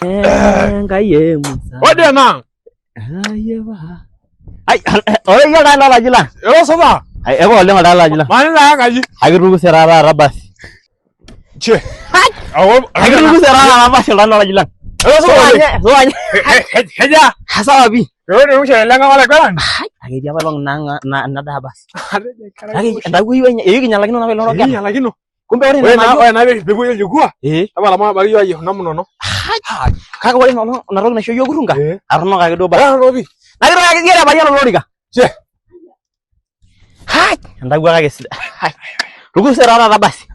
Enkai e Musa. Ode ena. Ayewa. Ai, ore iyie oltung'ani lolaji lang. Ero supa. Ai, eko oleng oltung'ani lolaji lang. Manita ake enkaji. Akitukuse taa taata basi. Che. Awo. Akitukuse taa taata basi oltung'ani lolaji lang. Ero supa Supa oleng. nye, supa nye. Keja. Sawa pi. Ero ni mshele lenga wala kwaran. Ai, aketii apa olong ina daa basi. Kake entawuo eyieu kinyalakino ina paelong orgela. Kinyalakino. Kumbe ore Ore ina naa najo ore naa peepuoi oljukua. eh Tapala mabaiki iyiook ayier kuna munono. kake ore ina olong ina toki naisho iyiook kurunga Eh. atunukaki duo basi. Ore topi. Nakitoki ake kigira apayian olorika. Che. Hai, entawuo kake sidai. Hai. Tukuse taa taata basi.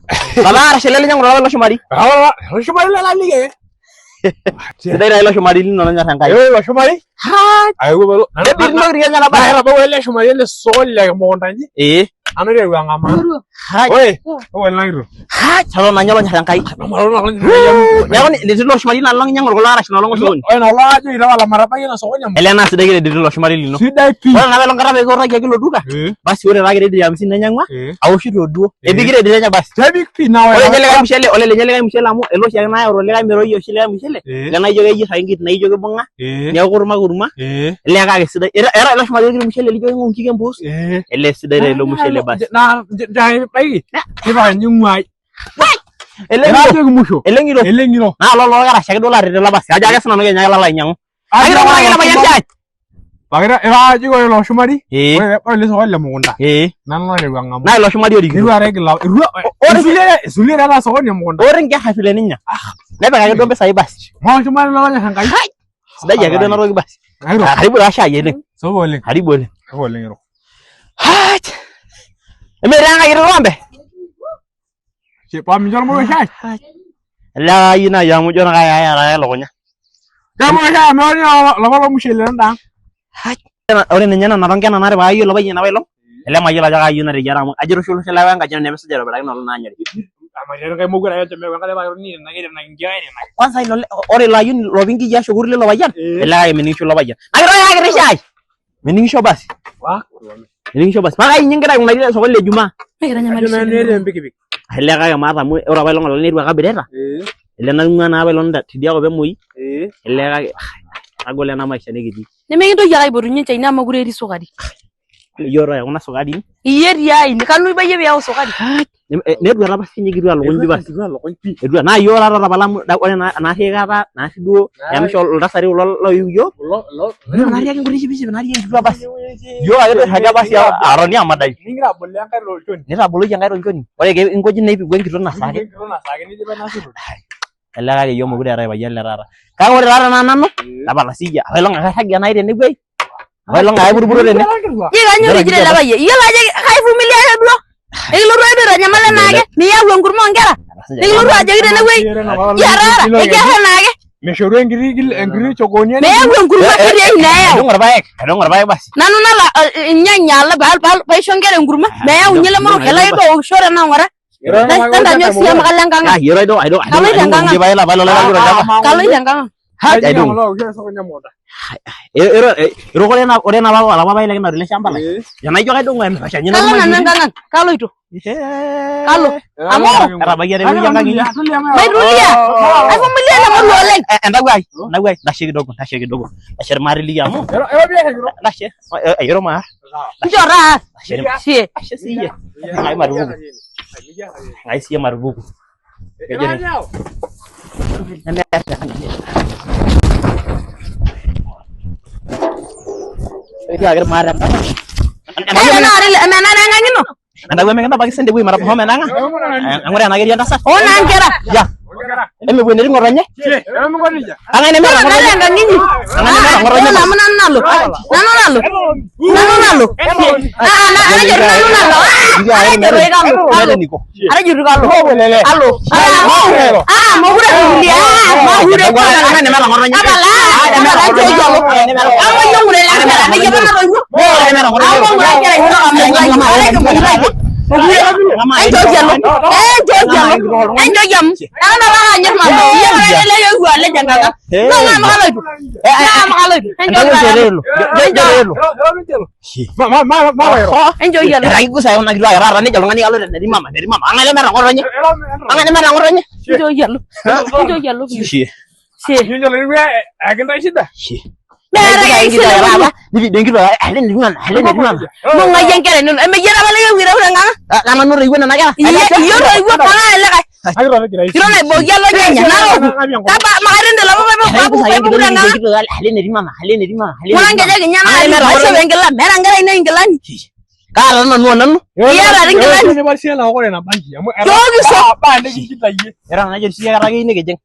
Baba arashe ele linyang'u tolapa ilo shumari. Alo ilo shumari lalike. Sidai taa ilo shumari lino lonyor Enkai. Ero ilo shumari. Hai. Aewuo palo. Nebik intokitin enyenak Naa basi. ketabawua ele shumari ele sokoni le kimukunta inji. Eh. Nanu aiteru ang'amaa. Hai. Oi, oi nakito. Hai, tolo nanya olonyor Enkai. Neeku netii ilo shumari ina olong inyang'u kulo arash ina olong osokoni. Ore ina olong ajoki tapala matabaiki ina sokoni amu Ele naa sidai credit ilo shumari lino. sidai pii. Ore naa paelong kata pekiutaki ilo duka, basi ore taa credit hamsini nainyang'ua, aoshito duo. Ebik credit enye basi. Kebik pii naa Ore ore ninye likae mushele, ole ninye likae mushele amu ele oshiake nayau tolikae meroi oshi likae mushele, le naijo keyier ake inkiri naijo kibung'a, neeku kurma kurma, ele kake sidai. Era ilo shumari orkiti mushele lijo king'ou inkik empuus, ele sidai taa ilo mushele basi. Naa nchoo ebaiki nipik ninye ing'uai. Ele Era ng'iro, ajoki musho. ele ng'iro. Ele ng'iro. Naa lolo karasha ake duo latetela basi. Ajo ake sinanu kenya lalo ainyang'u. Akitoponaki ele payian shai. Pakita era ajoki ore ilo shumari, Eh, ore peebau ele sokoni le mukunta, eh. nanu naiteru ang'amu. Naa ilo shumari orikito. Eitu ara igil eitu isulie taa sokoni e mukunta. Ore nkerra vile ninya. Nepikaki duo mpisai basi. Maa olchumari lolonyor Enkai. Sidai ake duo ena toki basi. Nairo. Karibu taa shai oleng. Supa oleng. Karibu oleng. Supa oleng ero. Haat. Emetii enkai kiti kombe? Paa mincho ormoruo shai. Ele ake ayieu naaji amu ijo naa kaya ake elukunya. Ormoruo shai amu eoni olapa lomushele lendaa ang. Ore ninye nena tonkena natipikaka iyie ilo payian apa ilong, ele mayiolo ajo kaayieu nateyiara amu ajo itushulushula ake wenkaji ino nemisuja aitobiraki ina olong naanyori. Kwanza ilo ore ilo ayioni lopi nkiyia ashu kurt lilo payian, ele kake mening'isho ilo payian. Nakitoki ake kiti shai. Mening'isho basi. Mening'isho basi. Mpaka inye ingira aikunari te sokoni le Jumaa. Ele kake maata amu ore apa ilong oleng neitu ake abireta. Ele naing'ua naa apa ilong tidia kop emoi. Ele kake agol ena maisha nikitii. Nemikintoki ake aipotunye nchai amu mekure etii sukari. Iyioo toi kuna sukarini. Iyie tiai, kanu ibayie piyau sukari. Netuata apa sinye kituak lukuny basi. Etua naa iyiok taata otapala amu ore naarri kata naarri duo emisho iltasati kulo loiu iyiok. Naarri ake nkuti shipishipi natii enkituak basi. Iyiok ake duo oirraga basi atoni amadai. Nitaboloyie enkae tolchoni. Ore ake inkoji neipiku enkitok nasaaki. Ele kake iyiok mekure eetae payian le taata. Kake ore taata tenaa nanu, tapala siiyie. Apailong ake airragie nai tenewueji. Apailong ake aipurupuro tene. Ji kanyoo ijito ele payian? Iyiolo ajo kaivumilia ake duo. Ekilotu ake duo aitanyamal enaake, miyau enkurma oonkera. Nikilotu ajoki tenewueji, ji ataara, ekiar enaake. Mishoru enkiti chokooni Meyau enkurma kiti ei neyau. Aidong irpaek, aidong irpaek basi. Nanu nalo ilnyanya alo paisho inkera enkurma, meyau ninye ele morok, ele ake duo aokisho tenang'ura. Tantanyok sii amu kalo enkang' ang. Ah, iyero aidong, aidong, aidong, Kaloito aidong enkang' kulie paek lapa lolo lagira olchamba. Kaloito enkang' ang. Ha, aidong. Ero ero ore ena ore ena lapa paek likinapita ele shamba lai. Tenaijo kaidong emepasha ninye Kalo nanu enkang' ang. Kaloito. Kalo. Amu Etabakia tewueji enkang inyi. maitulia. Aivumilia ele moruo oleng. Entawuo ai, entawuo ai, ntashe kidogo, ntashe kidogo. Ntashe irmaatiliki amu. Ntashe, ero maar. Nchoo taa. Ntashe Sie. Ntashe siiyie. Ngai matupuku. Ngai siiyie matupuku. Etiakaki irmaata enkang. Emenare enkang ino. Entawuo emikintabaiki sende wueji matapoho menang'a. Eng'ura ena ketii entasat. Oo naa nkera. Ya. Emepuo enetii ng'otonye. Ang'ae nemeeta Menare ng'otonye? enkang inyi. Ang'ae nemeeta ng'otonye? Yiolo amu nanu nalo. Nanu nalo. Nanu nalo. Ah, atejo nanu nalo. Ah, atejo toi kalo. Meeta Kalo. eniko. Atejo tu kalo. Alo. Ah, ah, mokure aivumilia. Ah, mokure. Ang'ae nemeeta ng'otonye? Tapala. Tapala nchooki alo. Amu iyie ng'ura ele kera. Nejo apa natoiwuo. Amu ng'ura nkera inonok amu atejo mokure ake. Mokure. Enchooki alo. Enchooki alo. Enchooki amu. Nanu apa kaanyor mama. Iyie apa ele loyewuo alej enkang ang. Naa amu kaloito. Naa amu kaloito. Enchooki taata. Enchooki alo. Etakigusa kuna kituak taata nejo oltung'ani kaloito enetii mama, enetii mama. Ang'ae lemeeta ng'otonye? Ang'ae nemeeta ng'otonye? Enchooki alo. Enchooki alo. Shie. Meeta ake isile Taata nipido enkitoak ale netiu ena ale netiu ena. Mbung'ai enkerai inono. Emeyia tapala iyie ewueji teng'ang'a. Kana nanu toiwuo nena kera. Iyie iyie toiwuo kanaa likae. Iro naiboki olonyanya naroku. Kaba makaitende lapa pepuku teng'ang'a. Ale netii mama ale netii mama ale Ng'ura netii mama. nkejek enyenak Ai, meeta aishopo enkila. Meeta nkera ainei inkilani. Kaata nanu o nanu. Iyata dii inkilani. Chooki so. Era najo siyie kata keiu nikijing.